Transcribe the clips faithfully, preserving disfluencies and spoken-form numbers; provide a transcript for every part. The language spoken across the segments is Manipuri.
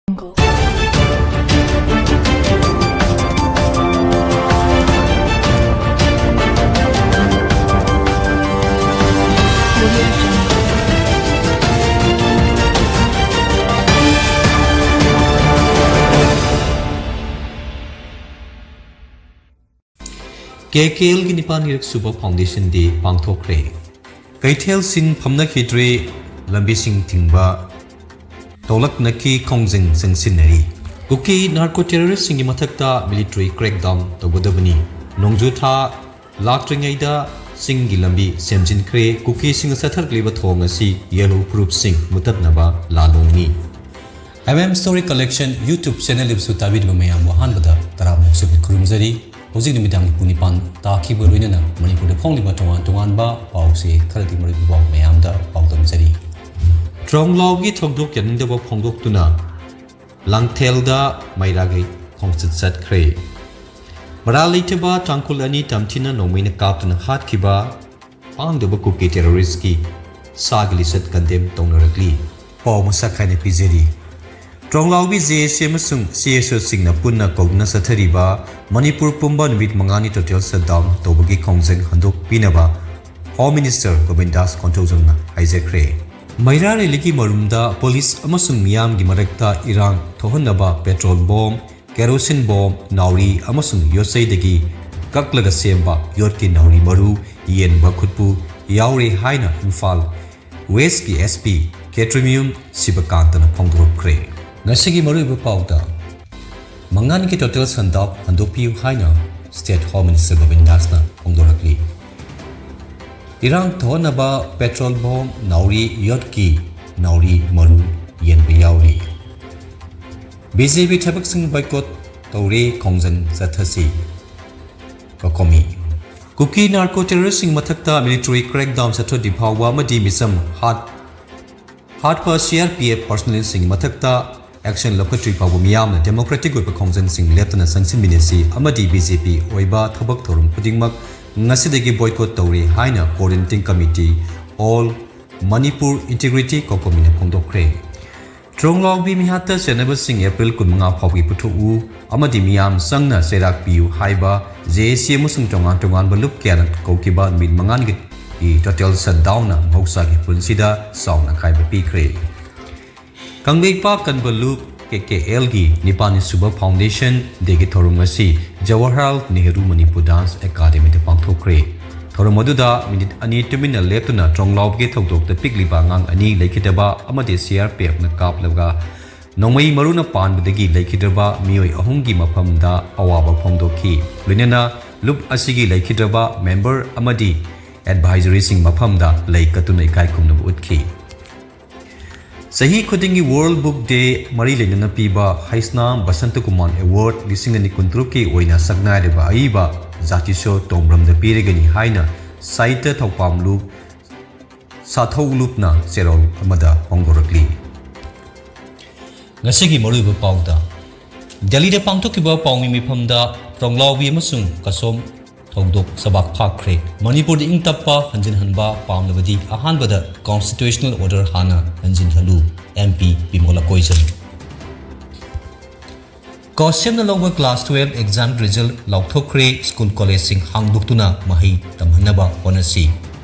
Jungle. KKLꯒꯤ ꯅꯤꯄꯥꯟꯅꯤꯔꯛ ꯁꯨꯕ Foundation Day ꯄꯥꯡꯊꯣꯛꯈ꯭ꯔꯦ꯫ ꯀꯩꯊꯦꯜꯁꯤꯡ ꯐꯝꯅꯈꯤꯗ꯭ꯔꯦ, ꯂꯝꯕꯤꯁꯤꯡ ꯊꯤꯡꯕ, ꯇꯧꯂꯛꯅꯈꯤ ꯈꯣꯡꯖꯪ ꯆꯪꯁꯤꯟꯅꯔꯤ꯫ ꯀꯨꯀꯤ narco terroristꯁꯤꯡꯒꯤ ꯃꯊꯛꯇ military crackdown ꯇꯧꯒꯗꯕꯅꯤ꯫ ꯅꯣꯡꯖꯨ ꯊꯥ ꯂꯥꯛꯇ꯭ꯔꯤꯉꯩꯗ ꯆꯤꯡꯒꯤ ꯂꯝꯕꯤ ꯁꯦꯝꯖꯤꯟꯈ꯭ꯔꯦ꯫ ꯀꯨꯀꯤꯁꯤꯡꯅ ꯆꯠꯊꯔꯛꯂꯤꯕ ꯊꯣꯡ ꯑꯁꯤ yellow proofꯁꯤꯡ ꯃꯨꯠꯊꯠꯅꯕ ꯂꯥꯜꯂꯣꯡꯅꯤ꯫ MM Story Collection YouTube channel ꯑꯗꯨꯁꯨ ꯇꯥꯕꯤꯔꯤꯕ ꯃꯌꯥꯝꯕꯨ ꯑꯍꯥꯟꯕꯗ ꯇꯔꯥꯃꯨꯛ ꯁꯨꯕꯤ ꯈꯨꯔꯨꯝꯖꯔꯤ꯫ ꯍꯧꯖꯤꯛ ꯅꯨꯃꯤꯗꯥꯡꯒꯤ ꯄꯨꯡ ꯅꯤꯄꯥꯟ ꯇꯥꯈꯤꯕ ꯂꯣꯏꯅꯅ ꯃꯅꯤꯄꯨꯔꯗ ꯐꯣꯡꯂꯤꯕ ꯇꯣꯉꯥꯟ ꯇꯣꯉꯥꯟꯕ ꯄꯥꯎꯁꯦ ꯈꯔꯗꯤ ꯃꯔꯨꯑꯣꯏꯕ ꯄꯥꯎ ꯃꯌꯥꯝꯗ ꯄꯥꯎꯗꯝꯖꯔꯤ꯫ ꯇ꯭ꯔꯣꯡꯂꯥꯎꯒꯤ ꯊꯧꯗꯣꯛ ꯌꯥꯅꯤꯡꯗꯕ ꯐꯣꯡꯗꯣꯛꯇꯨꯅ ꯂꯥꯡꯊꯦꯜꯗ ꯃꯩꯔꯥꯒꯩ ꯈꯣꯡꯆꯠ ꯆꯠꯈ꯭ꯔꯦ꯫ ꯃꯔꯥꯜ ꯂꯩꯇꯕ ꯇꯥꯡꯈꯨꯜ ꯑꯅꯤ ꯇꯝꯊꯤꯅ ꯅꯣꯡꯃꯩꯅ ꯀꯥꯞꯇꯨꯅ ꯍꯥꯠꯈꯤꯕ ꯄꯥꯡꯗꯕ ꯀꯨꯀꯤ terroristꯀꯤ ꯁꯥꯒꯤ ꯂꯤꯆꯠ condemn ꯇꯧꯅꯔꯛꯂꯤ꯫ ꯄꯥꯎ ꯃꯁꯛ ꯈꯥꯏꯅ ꯄꯤꯖꯔꯤ꯫ ꯇ꯭ꯔꯣꯡꯂꯥꯎꯒꯤ JAC ꯑꯃꯁꯨꯡ CSOꯁꯤꯡꯅ ꯄꯨꯟꯅ ꯀꯧꯗꯨꯅ ꯆꯠꯊꯔꯤꯕ ꯃꯅꯤꯄꯨꯔ ꯄꯨꯝꯕ ꯅꯨꯃꯤꯠ ꯃꯉꯥꯅꯤ total shutdown ꯇꯧꯕꯒꯤ ꯈꯣꯡꯖꯪ ꯍꯟꯗꯣꯛꯄꯤꯅꯕ Home Minister ꯒꯣꯕꯤꯟꯗꯥꯁ ꯀꯣꯟꯊꯧꯖꯝꯅ ꯍꯥꯏꯖꯈ꯭ꯔꯦ꯫ ꯃꯩꯔꯥ rallyꯒꯤ ꯃꯔꯨꯝꯗ police ꯑꯃꯁꯨꯡ ꯃꯤꯌꯥꯝꯒꯤ ꯃꯔꯛꯇ ꯏꯔꯥꯡ ꯊꯣꯛꯍꯟꯅꯕ petrol bomb, kerosene bomb, ꯅꯥꯎꯔꯤ ꯑꯃꯁꯨꯡ ꯌꯣꯠꯆꯩꯗꯒꯤ ꯀꯛꯂꯒ ꯁꯦꯝꯕ ꯌꯣꯠꯀꯤ ꯅꯥꯎꯔꯤ ꯃꯔꯨ ꯌꯦꯟꯕ ꯈꯨꯠꯄꯨ ꯌꯥꯎꯔꯦ ꯍꯥꯏꯅ ꯏꯝꯐꯥꯜ Westꯀꯤ SP ꯀꯦꯇ꯭ꯔꯤꯃꯤꯌꯨꯝ ꯁꯤꯕꯀꯥꯟꯇꯅ ꯐꯣꯡꯗꯣꯔꯛꯈ꯭ꯔꯦ꯫ ꯉꯁꯤꯒꯤ ꯃꯔꯨꯑꯣꯏꯕ ꯄꯥꯎꯗ, ꯃꯉꯥꯅꯤꯒꯤ total shutdown ꯍꯟꯗꯣꯛꯄꯤꯌꯨ ꯍꯥꯏꯅ State Home Minister ꯒꯣꯕꯤꯟꯗꯥꯁꯅ ꯐꯣꯡꯗꯣꯔꯛꯂꯤ꯫ ꯏꯔꯥꯡ ꯊꯣꯛꯍꯟꯅꯕ petrol bomb, ꯅꯥꯎꯔꯤ, ꯌꯣꯠꯀꯤ ꯅꯥꯎꯔꯤ ꯃꯔꯨ ꯌꯦꯟꯕ ꯌꯥꯎꯔꯤ꯫ BJP ꯊꯕꯛꯁꯤꯡ boycott ꯇꯧꯔꯦ, ꯈꯣꯡꯖꯪ ꯆꯠꯊꯁꯤ꯫ ꯀꯣꯀꯣꯃꯤ꯫ ꯀꯨꯀꯤ narco terroristꯁꯤꯡ ꯃꯊꯛꯇ military crackdown ꯆꯠꯊꯗ꯭ꯔꯤ ꯐꯥꯎꯕ ꯑꯃꯗꯤ ꯃꯤꯆꯝ ꯍꯥꯠ-, ꯍꯥꯠꯄ CRPF personnelꯁꯤꯡꯒꯤ ꯃꯊꯛꯇ action ꯂꯧꯈꯠꯇ꯭ꯔꯤ ꯐꯥꯎꯕ ꯃꯤꯌꯥꯝꯅ democratic ꯑꯣꯏꯕ ꯈꯣꯡꯖꯪꯁꯤꯡ ꯂꯦꯞꯇꯅ ꯆꯪꯁꯤꯟꯃꯤꯟꯅꯁꯤ ꯑꯃꯗꯤ BJP ꯑꯣꯏꯕ ꯊꯕꯛ ꯊꯧꯔꯝ ꯈꯨꯗꯤꯡꯃꯛ ꯉꯁꯤꯗꯒꯤ boycott ꯇꯧꯔꯦ ꯍꯥꯏꯅ Coordinating Committee All Manipur Integrity ꯀꯣꯀꯣꯃꯤꯅ ꯐꯣꯡꯗꯣꯛꯈ꯭ꯔꯦ꯫ ꯇ꯭ꯔꯣꯡꯂꯥꯎꯕꯤ ꯃꯤꯍꯥꯠꯇ ꯆꯦꯟꯅꯕꯁꯤꯡ ꯑꯦꯄ꯭ꯔꯤꯜ ꯀꯨꯟꯃꯉꯥ ꯐꯥꯎꯒꯤ ꯄꯨꯊꯣꯛꯎ ꯑꯃꯗꯤ ꯃꯤꯌꯥꯝ ꯆꯪꯅ ꯆꯩꯔꯥꯛ ꯄꯤꯌꯨ ꯍꯥꯏꯕ ꯖꯦ ꯑꯦ ꯁꯤ ꯑꯃꯁꯨꯡ ꯇꯣꯉꯥꯟ ꯇꯣꯉꯥꯟꯕ ꯂꯨꯞ ꯀꯌꯥꯅ ꯀꯧꯈꯤꯕ ꯅꯨꯃꯤꯠ ꯃꯉꯥꯅꯤꯒꯤ ꯇꯣꯇꯦꯜ ꯁꯠꯗꯥꯎꯟꯅ ꯃꯍꯧꯁꯥꯒꯤ ꯄꯨꯟꯁꯤꯗ ꯆꯥꯎꯅ ꯑꯀꯥꯏꯕ ꯄꯤꯈ꯭ꯔꯦ꯫ ꯀꯪꯂꯩꯄꯥꯛ ꯀꯟꯕ ꯂꯨꯞ ꯀꯦ ꯀꯦ ꯑꯦꯜꯒꯤ ꯅꯤꯄꯥꯟꯅꯤ ꯁꯨꯕ ꯐꯥꯎꯟꯗꯦꯁꯟ ꯗꯦꯒꯤ ꯊꯧꯔꯝ ꯑꯁꯤ ꯖꯋꯥꯍꯔꯂꯥꯜ ꯅꯦꯍꯔꯨ ꯃꯅꯤꯄꯨꯔ ꯗꯥꯟꯁ ꯑꯦꯀꯥꯗꯃꯤꯗ ꯄꯥꯡꯊꯣꯛꯈ꯭ꯔꯦ꯫ ꯊꯧꯔꯝ ꯑꯗꯨꯗ ꯃꯤꯅꯤꯠ ꯑꯅꯤ ꯇꯨꯃꯤꯟꯅ ꯂꯦꯞꯇꯨꯅ ꯇ꯭ꯔꯣꯡꯂꯥꯎꯕꯒꯤ ꯊꯧꯗꯣꯛꯇ ꯄꯤꯛꯂꯤꯕ ꯑꯉꯥꯡ ꯑꯅꯤ ꯂꯩꯈꯤꯗꯕ ꯑꯃꯗꯤ ꯁꯤ ꯑꯥꯔ ꯄꯤ ꯑꯦꯐꯅ ꯀꯥꯞꯂꯒ ꯅꯣꯡꯃꯩ ꯃꯔꯨꯅ ꯄꯥꯟꯕꯗꯒꯤ ꯂꯩꯈꯤꯗ꯭ꯔꯕ ꯃꯤꯑꯣꯏ ꯑꯍꯨꯝꯒꯤ ꯃꯐꯝꯗ ꯑꯋꯥꯕ ꯐꯣꯡꯗꯣꯛꯈꯤ꯫ ꯂꯣꯏꯅꯅ ꯂꯨꯞ ꯑꯁꯤꯒꯤ ꯂꯩꯈꯤꯗ꯭ꯔꯕ ꯃꯦꯝꯕꯔ ꯑꯃꯗꯤ ꯑꯦꯗꯚꯥꯏꯖꯔꯤꯁꯤꯡ ꯃꯐꯝꯗ ꯂꯩ ꯀꯠꯇꯨꯅ ꯏꯀꯥꯏ ꯈꯨꯝꯅꯕ ꯎꯠꯈꯤ꯫ ꯆꯍꯤ ꯈꯨꯗꯤꯡꯒꯤ ꯋꯥꯔꯜꯗ ꯕꯨꯛ ꯗꯦ ꯃꯔꯤ ꯂꯩꯅꯅ ꯄꯤꯕ ꯍꯩꯁꯅꯥꯝ ꯕꯁꯟꯇ ꯀꯨꯃꯥꯔ ꯑꯦꯋꯥꯔꯗ ꯂꯤꯁꯤꯡ ꯑꯅꯤ ꯀꯨꯟꯇꯔꯨꯛꯀꯤ ꯑꯣꯏꯅ ꯁꯛꯅꯥꯏꯔꯕ ꯑꯏꯕ ꯖꯥꯇꯤꯁꯣ ꯇꯣꯝꯕ꯭ꯔꯝꯗ ꯄꯤꯔꯒꯅꯤ ꯍꯥꯏꯅ ꯁꯥꯍꯤꯇ꯭ꯌ ꯊꯧꯄꯥꯝ ꯂꯨꯞ ꯁꯥꯊꯧ ꯂꯨꯞꯅ ꯆꯦꯔꯣꯜ ꯑꯃꯗ ꯐꯣꯡꯗꯣꯔꯛꯂꯤ꯫ ꯉꯁꯤꯒꯤ ꯃꯔꯨꯑꯣꯏꯕ ꯄꯥꯎꯗ, ꯗꯦꯜꯂꯤꯗ ꯄꯥꯡꯊꯣꯛꯈꯤꯕ ꯄꯥꯎꯃꯤ ꯃꯤꯐꯝꯗ ꯇ꯭ꯔꯣꯡꯂꯥꯎꯕꯤ ꯑꯃꯁꯨꯡ ꯀꯁꯣꯝ ꯊꯧꯗꯣꯛ ꯆꯕꯥꯛ ꯐꯥꯈ꯭ꯔꯦ꯫ ꯃꯅꯤꯄꯨꯔꯗ ꯏꯪ ꯇꯞꯄ ꯍꯟꯖꯤꯟꯍꯟꯕ ꯄꯥꯝꯂꯕꯗꯤ ꯑꯍꯥꯟꯕꯗ ꯀꯣꯟꯁꯇꯤꯇ꯭ꯌꯨꯁꯅꯦꯜ ꯑꯣꯔꯗꯔ ꯍꯥꯟꯅ ꯍꯟꯖꯤꯟꯍꯜꯂꯨ, ꯑꯦꯝ ꯄꯤ ꯕꯤꯃꯣꯂꯥ ꯀꯣꯏꯖꯝ꯫ ꯀꯣꯁꯦꯝꯅ ꯂꯧꯕ ꯀ꯭ꯂꯥꯁ ꯇꯨꯋꯦꯜꯐ ꯑꯦꯛꯖꯥꯝ ꯔꯤꯖꯜ ꯂꯥꯎꯊꯣꯛꯈ꯭ꯔꯦ, ꯁ꯭ꯀꯨꯜ ꯀꯣꯂꯦꯖꯁꯤꯡ ꯍꯥꯡꯗꯣꯛꯇꯨꯅ ꯃꯍꯩ ꯇꯝꯍꯟꯅꯕ ꯍꯣꯠꯅꯁꯤ,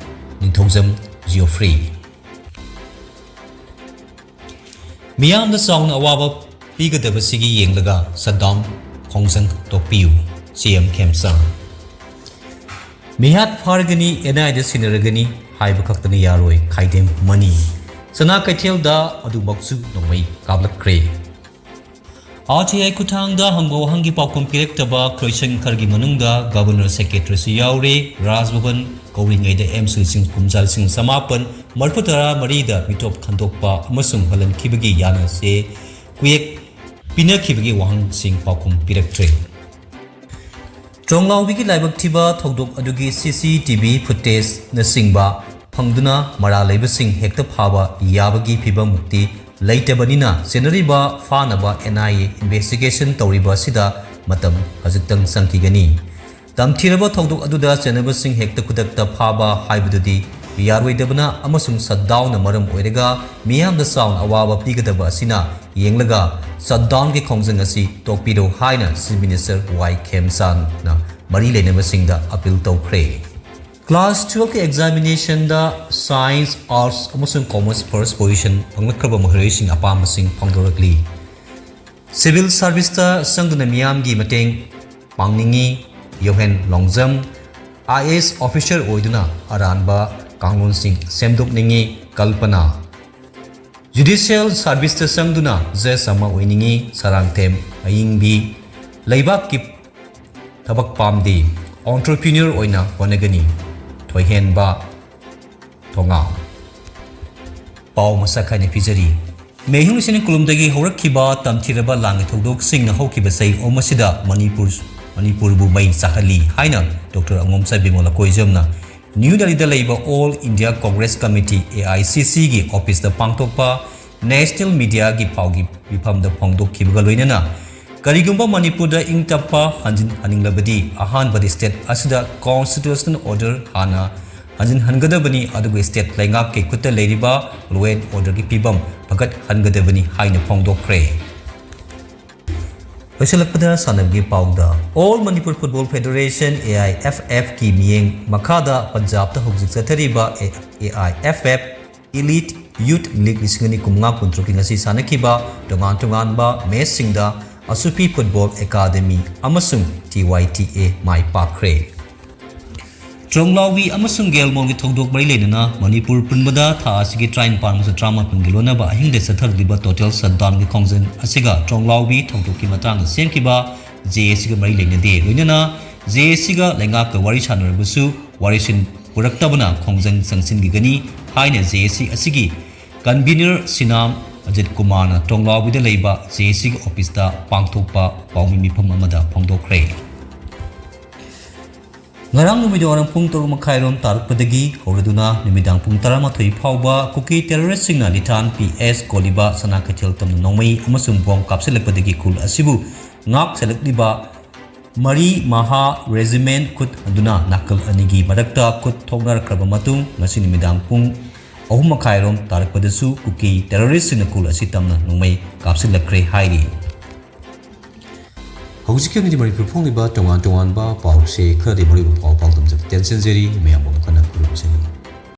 ꯅꯤꯡꯊꯧꯖꯝ ꯖꯤꯑꯣꯐ꯭ꯔꯤ꯫ ꯃꯤꯌꯥꯝꯗ ꯆꯥꯎꯅ ꯑꯋꯥꯕ ꯄꯤꯒꯗꯕꯁꯤꯒꯤ ꯌꯦꯡꯂꯒ ꯁꯠꯗꯥꯎꯟ ꯈꯣꯡꯖꯪ ꯇꯣꯛꯄꯤꯌꯨ, ꯁꯤ ꯑꯦꯝ ꯈꯦꯝꯆꯥꯟ꯫ ꯃꯤꯍꯥꯠ ꯐꯥꯔꯒꯅꯤ, ꯑꯦꯟ ꯑꯥꯏ ꯑꯦꯗ ꯁꯤꯟꯅꯔꯒꯅꯤ ꯍꯥꯏꯕ ꯈꯛꯇꯅ ꯌꯥꯔꯣꯏ, ꯈꯥꯏꯗꯦꯝ ꯃꯅꯤ꯫ ꯁꯅꯥ ꯀꯩꯊꯦꯜꯗ ꯑꯗꯨꯃꯛꯁꯨ ꯅꯣꯡꯃꯩ ꯀꯥꯞꯂꯛꯈ꯭ꯔꯦ꯫ ꯑꯥꯔ ꯇꯤ ꯑꯥꯏ ꯈꯨꯠꯊꯥꯡꯗ ꯍꯪꯕ ꯋꯥꯍꯪꯒꯤ ꯄꯥꯎꯈꯨꯝ ꯄꯤꯔꯛꯇꯕ ꯀ꯭ꯔꯣꯏꯁꯟ ꯈꯔꯒꯤ ꯃꯅꯨꯡꯗ ꯒꯕꯔꯅꯔ ꯁꯦꯀ꯭ꯔꯦꯇꯔꯤꯁꯨ ꯌꯥꯎꯔꯤ꯫ ꯔꯥꯖ ꯚꯕꯟ ꯀꯧꯔꯤꯉꯩꯗ ꯑꯦꯝ ꯁꯨꯔꯖꯤꯠ ꯁꯤꯡ ꯀꯨꯝꯖꯥ ꯂꯤꯁꯤꯡ ꯆꯃꯥꯄꯟ ꯃꯔꯤꯐꯨ ꯇꯔꯥ ꯃꯔꯤꯗ ꯃꯤꯇꯣꯞ ꯈꯟꯗꯣꯛꯄ ꯑꯃꯁꯨꯡ ꯍꯜꯍꯟꯈꯤꯕꯒꯤ ꯌꯥꯅ ꯆꯦ ꯀꯨꯌꯦꯛ ꯄꯤꯅꯈꯤꯕꯒꯤ ꯋꯥꯍꯪꯁꯤꯡ ꯄꯥꯎꯈꯨꯝ ꯄꯤꯔꯛꯇ꯭ꯔꯦ꯫ ꯇ꯭ꯔꯣꯡꯂꯥꯎꯕꯤꯒꯤ ꯂꯥꯏꯕꯛ ꯊꯤꯕ ꯊꯧꯗꯣꯛ ꯑꯗꯨꯒꯤ ꯁꯤ ꯁꯤ ꯇꯤ ꯚꯤ ꯐꯨꯇꯦꯖꯅꯆꯤꯡꯕ ꯐꯪꯗꯨꯅ ꯃꯔꯥꯜ ꯂꯩꯕꯁꯤꯡ ꯍꯦꯛꯇ ꯐꯥꯕ ꯌꯥꯕꯒꯤ ꯐꯤꯚꯝꯃꯨꯛꯇꯤ ꯂꯩꯇꯕꯅꯤꯅ, ꯆꯦꯟꯅꯔꯤꯕ ꯐꯥꯅꯕ ꯑꯦꯟ ꯑꯥꯏ ꯑꯦ ꯏꯟꯚꯦꯁꯇꯤꯒꯦꯁꯟ ꯇꯧꯔꯤꯕ ꯑꯁꯤꯗ ꯃꯇꯝ ꯈꯖꯤꯛꯇꯪ ꯆꯪꯈꯤꯒꯅꯤ꯫ ꯇꯝꯊꯤꯔꯕ ꯊꯧꯗꯣꯛ ꯑꯗꯨꯗ ꯆꯦꯟꯅꯕꯁꯤꯡ ꯍꯦꯛꯇ ꯈꯨꯗꯛꯇ ꯐꯥꯕ ꯍꯥꯏꯕꯗꯨꯗꯤ ꯌꯥꯔꯣꯏꯗꯕꯅ ꯑꯃꯁꯨꯡ shutdownꯅ ꯃꯔꯝ ꯑꯣꯏꯔꯒ ꯃꯤꯌꯥꯝꯗ ꯆꯥꯎꯅ ꯑꯋꯥꯕ ꯄꯤꯒꯗꯕ ꯑꯁꯤꯅ ꯌꯦꯡꯂꯒ shutdownꯒꯤ ꯈꯣꯡꯖꯪ ꯑꯁꯤ ꯇꯣꯛꯄꯤꯔꯣ ꯍꯥꯏꯅ Chief Minister ꯋꯥꯏ ꯈꯦꯝꯆꯥꯟꯅ ꯃꯔꯤ ꯂꯩꯅꯕꯁꯤꯡꯗ appeal ꯇꯧꯈ꯭ꯔꯦ꯫ Class twelveꯀꯤ examinationꯗ Science, Arts ꯑꯃꯁꯨꯡ Commerce first position ꯐꯪꯂꯛꯈ꯭ꯔꯕ ꯃꯍꯩꯔꯣꯏꯁꯤꯡ ꯑꯄꯥꯝꯕꯁꯤꯡ ꯐꯣꯡꯗꯣꯔꯛꯂꯤ꯫ Civil serviceꯇ ꯆꯪꯗꯨꯅ ꯃꯤꯌꯥꯝꯒꯤ ꯃꯇꯦꯡ ꯄꯥꯡꯅꯤꯡꯏ꯫ ꯌꯣꯍꯦꯟ ꯂꯣꯡꯖꯝ꯫ IAS officer ꯑꯣꯏꯗꯨꯅ ꯑꯔꯥꯟꯕ ꯀꯥꯡꯂꯣꯟꯁꯤꯡ ꯁꯦꯝꯗꯣꯛꯅꯤꯡꯏ꯫ ꯀꯜꯄꯅꯥ꯫ Judicial serviceꯇ ꯆꯪꯗꯨꯅ judge ꯑꯃ ꯑꯣꯏꯅꯤꯡꯏ꯫ ꯁꯔꯥꯡꯊꯦꯝ ꯑꯌꯤꯡꯕꯤ꯫ ꯂꯩꯕꯥꯛꯀꯤ ꯊꯕꯛ ꯄꯥꯝꯗꯦ꯫ Entrepreneur ꯑꯣꯏꯅ ꯍꯣꯠꯅꯒꯅꯤ꯫ ꯊꯣꯏꯍꯦꯟꯕ ꯊꯣꯉꯥ꯫ ꯄꯥꯎ ꯃꯁꯛ ꯈꯥꯏꯅ ꯄꯤꯖꯔꯤ꯫ ꯃꯦ ꯅꯤꯐꯨ ꯅꯤꯁꯤꯡ ꯀꯨꯟꯍꯨꯝꯗꯣꯏꯒꯤ ꯍꯧꯔꯛꯈꯤꯕ ꯇꯝꯊꯤꯔꯕ ꯂꯥꯟꯒꯤ ꯊꯧꯗꯣꯛꯁꯤꯡꯅ ꯍꯧꯈꯤꯕ ꯆꯍꯤ ꯑꯍꯨꯝ ꯑꯁꯤꯗ ꯃꯅꯤꯄꯨꯔ, ꯃꯅꯤꯄꯨꯔꯕꯨ ꯃꯩ ꯆꯥꯍꯜꯂꯤ ꯍꯥꯏꯅ ꯗꯣꯛꯇꯔ ꯑꯉꯣꯝꯆꯥ ꯕꯤꯃꯣꯜ ꯑꯀꯣꯏꯖꯝꯅ ꯅ꯭ꯌꯨ ꯗꯦꯜꯂꯤꯗ ꯂꯩꯕ All India Congress Committee, AICCꯒꯤ officeꯇ ꯄꯥꯡꯊꯣꯛꯄ national mediaꯒꯤ ꯄꯥꯎꯒꯤ ꯃꯤꯐꯝꯗ ꯐꯣꯡꯗꯣꯛꯈꯤꯕꯒ ꯂꯣꯏꯅꯅ ꯀꯔꯤꯒꯨꯝꯕ ꯃꯅꯤꯄꯨꯔꯗ ꯏꯪ ꯇꯞꯄ ꯍꯟꯖꯤꯟꯍꯟꯅꯤꯡꯂꯕꯗꯤ ꯑꯍꯥꯟꯕꯗ state ꯑꯁꯤꯗ constitutional order ꯍꯥꯟꯅ ꯍꯟꯖꯤꯟꯍꯟꯒꯗꯕꯅꯤ, ꯑꯗꯨꯒ state ꯂꯩꯉꯥꯛꯀꯤ ꯈꯨꯠꯇ ꯂꯩꯔꯤꯕ law and orderꯒꯤ ꯐꯤꯕꯝ ꯐꯒꯠꯍꯟꯒꯗꯕꯅꯤ ꯍꯥꯏꯅ ꯐꯣꯡꯗꯣꯛꯈ꯭ꯔꯦ꯫ ꯂꯣꯏꯁꯤꯜꯂꯛꯄꯗ ꯁꯥꯟꯅꯕꯒꯤ ꯄꯥꯎꯗ, All Manipur Football Federation, AIFFꯀꯤ ꯃꯤꯠꯌꯦꯡ ꯃꯈꯥꯗ ꯄꯟꯖꯥꯕꯇ ꯍꯧꯖꯤꯛ ꯆꯠꯊꯔꯤꯕ AIFF Elite Youth League ꯂꯤꯁꯤꯡ ꯑꯅꯤ ꯀꯨꯟꯃꯉꯥ ꯀꯨꯟꯇꯔꯨꯛꯀꯤ ꯉꯁꯤ ꯁꯥꯟꯅꯈꯤꯕ ꯇꯣꯉꯥꯟ ꯇꯣꯉꯥꯟꯕ matchꯁꯤꯡꯗ ꯑꯁꯨꯄꯤ Football Academy ꯑꯃꯁꯨꯡ TYTA ꯃꯥꯏ ꯄꯥꯛꯈ꯭ꯔꯦ꯫ ꯇ꯭ꯔꯣꯡꯂꯥꯎꯕꯤ ꯑꯃꯁꯨꯡ ꯒꯦꯜꯃꯣꯡꯒꯤ ꯊꯧꯗꯣꯛ ꯃꯔꯤ ꯂꯩꯅꯅ ꯃꯅꯤꯄꯨꯔ ꯄꯨꯝꯕꯗ ꯊꯥ ꯑꯁꯤꯒꯤ ꯇꯔꯥꯅꯤꯄꯥꯟ ꯑꯃꯁꯨꯡ ꯇꯔꯥꯃꯥꯄꯟꯒꯤ ꯂꯣꯟꯅꯕ ꯑꯍꯤꯡꯗ ꯆꯠꯊꯔꯛꯂꯤꯕ total shutdownꯒꯤ ꯈꯣꯡꯖꯪ ꯑꯁꯤꯒ ꯇ꯭ꯔꯣꯡꯂꯥꯎꯕꯤ ꯊꯧꯗꯣꯛꯀꯤ ꯃꯇꯥꯡꯗ ꯁꯦꯝꯈꯤꯕ JACꯒ ꯃꯔꯤ ꯂꯩꯅꯗꯦ꯫ ꯂꯣꯏꯅꯅ JACꯒ ꯂꯩꯉꯥꯛꯀ ꯋꯥꯔꯤ ꯁꯥꯟꯅꯔꯕꯁꯨ ꯋꯥꯔꯤꯁꯤꯟ ꯄꯨꯔꯛꯇꯕꯅ ꯈꯣꯡꯖꯪ ꯆꯪꯁꯤꯟꯈꯤꯒꯅꯤ ꯍꯥꯏꯅ JAC ꯑꯁꯤꯒꯤ convener ꯁꯤꯅꯥꯝ ꯑꯖꯤꯠ ꯀꯨꯃꯥꯔꯅ ꯇ꯭ꯔꯣꯡꯂꯥꯎꯕꯤꯗ ꯂꯩꯕ JACꯒꯤ officeꯇ ꯄꯥꯡꯊꯣꯛꯄ ꯄꯥꯎꯃꯤ ꯃꯤꯐꯝ ꯑꯃꯗ ꯐꯣꯡꯗꯣꯛꯈ꯭ꯔꯦ꯫ ꯉꯔꯥꯡ ꯅꯨꯃꯤꯗꯥꯡꯋꯥꯏꯔꯝ ꯄꯨꯡ ꯇꯔꯨꯛ ꯃꯈꯥꯏꯔꯣꯝ ꯇꯥꯔꯛꯄꯗꯒꯤ ꯍꯧꯔꯗꯨꯅ ꯅꯨꯃꯤꯗꯥꯡ ꯄꯨꯡ ꯇꯔꯥꯃꯥꯊꯣꯏ ꯐꯥꯎꯕ ꯀꯨꯀꯤ terroristꯁꯤꯡꯅ ꯂꯤꯊꯥꯟ PS ꯀꯣꯂꯤꯕ ꯁꯅꯥ ꯀꯩꯊꯦꯜ ꯇꯝꯅ ꯅꯣꯡꯃꯩ ꯑꯃꯁꯨꯡ bomb ꯀꯥꯞꯁꯤꯜꯂꯛꯄꯗꯒꯤ ꯈꯨꯜ ꯑꯁꯤꯕꯨ ꯉꯥꯛ ꯁꯦꯜꯂꯛꯂꯤꯕ ꯃꯔꯤ ꯃꯍꯥ ꯔꯦꯖꯤꯃꯦꯟ ꯈꯨꯠ ꯍꯟꯗꯨꯅ ꯅꯥꯀꯜ ꯑꯅꯤꯒꯤ ꯃꯔꯛꯇ ꯈꯨꯠ ꯊꯣꯛꯅꯔꯛꯈ꯭ꯔꯕ ꯃꯇꯨꯡ, ꯉꯁꯤ ꯅꯨꯃꯤꯗꯥꯡ ꯄꯨꯡ ꯑꯍꯨꯝ ꯃꯈꯥꯏꯔꯣꯝ ꯇꯥꯔꯛꯄꯗꯁꯨ ꯀꯨꯀꯤ ꯇꯦꯔꯣꯔꯤꯁꯁꯤꯡꯅ ꯈꯨꯜ ꯑꯁꯤ ꯇꯝꯅ ꯅꯣꯡꯃꯩ ꯀꯥꯞꯁꯤꯜꯂꯛꯈ꯭ꯔꯦ ꯍꯥꯏꯔꯤ꯫ ꯍꯧꯖꯤꯛꯀꯤ ꯑꯣꯏꯅꯗꯤ ꯃꯅꯤꯄꯨꯔ ꯐꯣꯡꯂꯤꯕ ꯇꯣꯉꯥꯟ ꯇꯣꯉꯥꯟꯕ ꯄꯥꯎꯁꯦ ꯈꯔꯗꯤ ꯃꯔꯨꯑꯣꯏꯕ ꯄꯥꯎ ꯄꯥꯎꯗꯝꯖꯕ ꯇꯦꯟꯁꯤꯟꯖꯔꯤ꯫ ꯃꯌꯥꯝꯕꯨ ꯑꯃꯨꯛ